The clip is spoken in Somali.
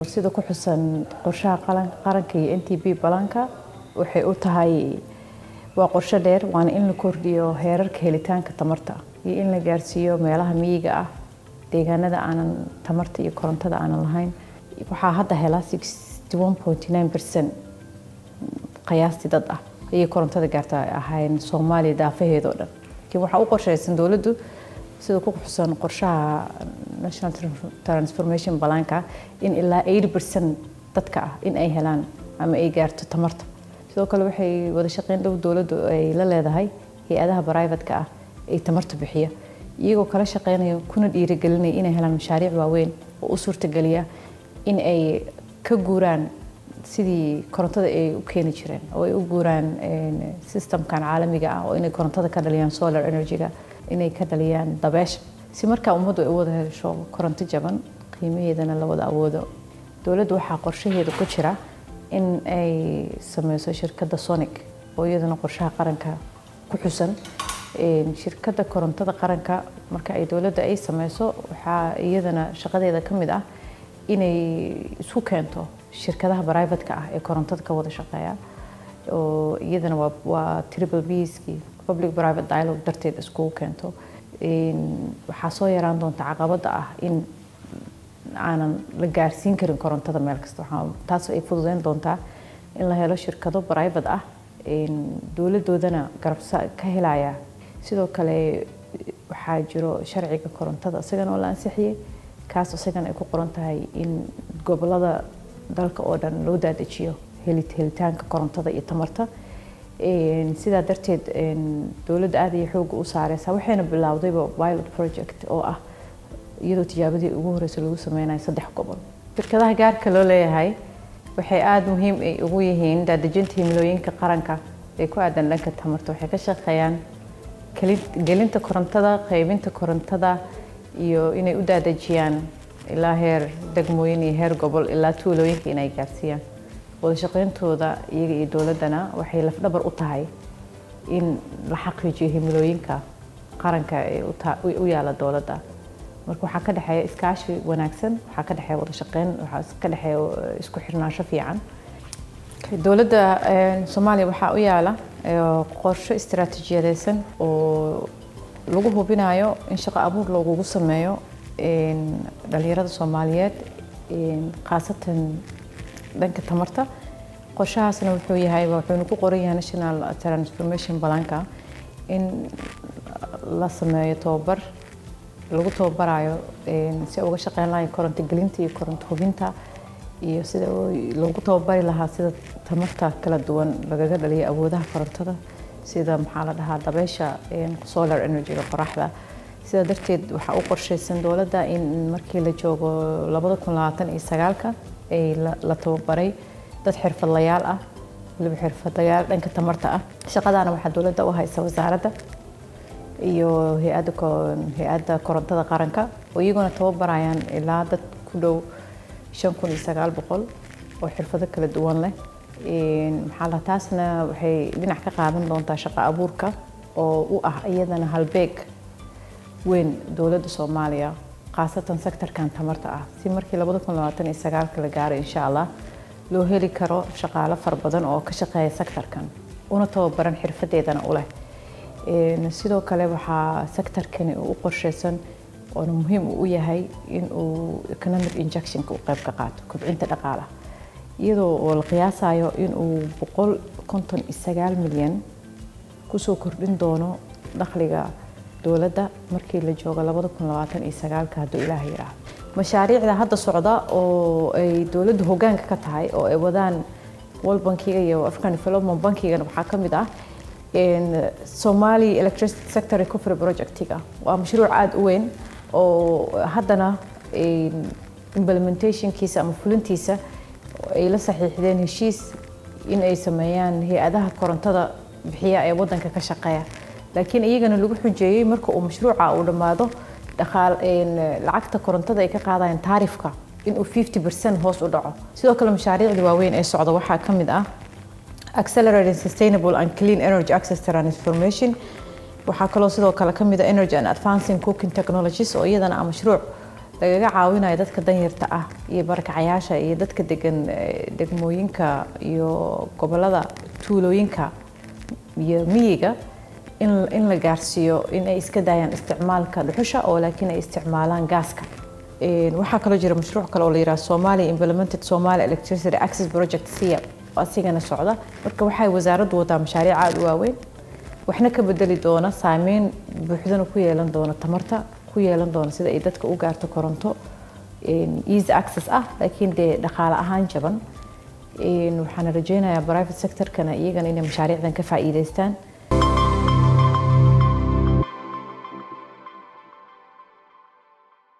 Sida ku xusan qorshaha qaranka iyo NTP planka, waxay u tahay waa qorshe dheer, waana in la kordhiyo heerarka helitaanka tamarta iyo in la gaarsiiyo meelaha miyiga ah, deegaanada aanan tamarta iyo korontada aanan lahayn. Waxaa hadda helaa 61.9% qiyaastii dad ah ayay korontada gaarta ahayn Soomaaliya daafaheeda oo dhan. Laakiin waxaa u qorshaysan dowladdu, sida ku xusan qorshaha National Transformation Planka, in ilaa 80% dadka ah in ay helaan ama ay gaarto tamarta. Sidoo kale waxay wada shaqeyn dhow dowladdu ay la leedahay hay-adaha private-ka ah ee tamarta bixiya, iyagoo kala shaqeynaya kuna dhiirigelinaya inay helaan mashaariic waaweyn oo u suurtageliya in ay ka guuraan sidii korontada ay u keeni jireen oo ay u guuraan systemkan caalamiga ah, oo inay korontada ka dhaliyaan solar energy-ga, inay ka dhaliyaan dabeesha, si markaa ummaddu ay u wada hesho koronto jaban, qiimaheedana la wada awoodo. Dowladdu waxaa qorshaheeda ku jira in ay sameyso shirkadda SONEC, oo iyaduna qorshaha qaranka ku xusan. Shirkadda korontada qaranka marka ay dowladda ay sameyso, waxaa iyadana shaqadeeda ka mid ah inay isku keento shirkadaha private-ka ah ee korontada ka wada shaqeeya, oo iyadana waa triple Pskii, public private dialogue darteed iskugu keento. Waxaa soo yaraan doonta caqabadda ah in aanan la gaarsiin karin korontada meel kasta. Waxaa taas ay fududeyn doontaa in la helo shirkado private ah, dowladoodana garabsa ka helaya. Sidoo kale waxaa jiro sharciga korontada, isagana oo la ansixiyey, kaas isagana ay ku qoran tahay in gobolada dalka oo dhan loo daadajiyo helitaanka korontada iyo tamarta. Sidaa darteed dowladda aad ayay xoogga u saareysaa, waxayna bilowdayba pilot project oo ah iyadoo tijaabadii ugu horreysay lagu sameynayo saddex gobol. Shirkadaha gaarka loo leeyahay waxay aada muhiim ay ugu yihiin daadejinta himilooyinka qaranka ee ku aadan dhanka tamarta. Waxay ka shaqeeyaan gelinta korontada, qaybinta korontada iyo inay u daadejiyaan ilaa heer degmooyin iyo heer gobol, ilaa tuulooyinka inay gaarsiiyaan. Wada shaqeyntooda iyaga iyo dowladdana waxay lafdhabar u tahay in la xaqiijiyo himilooyinka qaranka ee u yaala dowladda. Marka waxaa ka dhexeeya iskaashi wanaagsan, waxaa ka dhexeeya wada shaqeyn, waxaa ka dhexeeya isku xirnaansho fiican. Dowladda Soomaaliya waxaa u yaala qorshe istiraatiijiyadeysan oo lagu hubinayo in shaqo abuur loogugu sameeyo dhalinyarada Soomaaliyeed, khaasatan dhanka tamarta. Qorshahaasna wuxuu yahay, wuxuuna ku qoran yahay National Transformation Planka, in la sameeyo tababar lagu tababarayo si uga shaqeyn lahayn koronto gelinta iyo koronto hubinta, iyo sida lagu tababari lahaa sida tamarta kala duwan lagaga dhaliyo awoodaha korontada, sida, maxaa la dhahaa, dabeysha, solar energy-ga, qoraxda. Sidaa darteed waxaa u qorshaysan dowladda in markii la joogo 2029-ka ay la tababaray dad xirfadlayaal ah, waliba xirfadlayaal dhanka tamarta ah. Shaqadaana waxaa dowladda u haysa wasaaradda iyo hay-adda korontada qaranka, oo iyaguna tababarayaan ilaa dad ku dhow 5900 oo xirfado kala duwan leh. Maxaa la, taasna waxay dhinac ka qaadan doontaa shaqo abuurka, oo u ah iyadana halbeeg weyn dowladda Soomaaliya, khaasatan sectorkan tamarta ah, si markii 2029-ka la gaaro, insha Allah, loo heli karo shaqaalo fara badan oo ka shaqeeya sectorkan, una tababaran, xirfadeedana u leh. Sidoo kale waxaa sectorkani u qorshaysan oona muhiim u yahay in uu economic injectionka u qayb ka qaato kobcinta dhaqaalaha, iyadoo oo la qiyaasayo in uu 159 milyan kusoo kordhin doono dakhliga dowladda markii la joogo 2029-ka, hadduu Ilaah yiraahdo. Mashaariicda hadda socda oo ay dowladdu hoggaanka ka tahay oo ay wadaan World Bankiga iyo African Development Bankigana waxaa ka mid ah Somali Electricity Sector Recovery Projectiga. Waa mashruuc aada u weyn oo haddana implementationkiisa ama fulintiisa ay la saxiixdeen heshiis in ay sameeyaan hay-adaha korontada bixiya ee waddanka ka shaqeeya, laakiin iyagana lagu xujeeyey marka uu mashruuca uu dhammaado dhaqaal lacagta korontada ay ka qaadayaan taarifka inuu 50% hoos u dhaco. Sidoo kale mashaariicda waaweyn ee socda waxaa ka mid ah Accelerating Sustainable and Clean Energy Access Transformation. Waxaa kaloo sidoo kale ka mid ah Energy and Advancing Cooking Technologies, oo iyadana ah mashruuc lagaga caawinayo dadka danyarta ah iyo barakacayaasha iyo dadka degan degmooyinka iyo gobolada, tuulooyinka iyo miyiga, in la gaarsiiyo in ay iska daayaan isticmaalka dhuxusha oo laakiin ay isticmaalaan gaaska. Waxaa kaloo jira mashruuc kale oo la yidhaha Somalia Implemented Somalia Electricity Access Project, SIAP, oo asigana socda. Marka waxay wasaaraddu wadaa mashaariic aada u waaweyn, waxna ka bedeli doona, saameyn buuxdana ku yeelan doona tamarta, ku yeelan doona sida ay dadka u gaarto koronto easy access ah, laakiin dee dhaqaale ahaan jaban. Waxaana rajeynayaa private sectorkana iyagana inay mashaariicdan ka faa'iideystaan.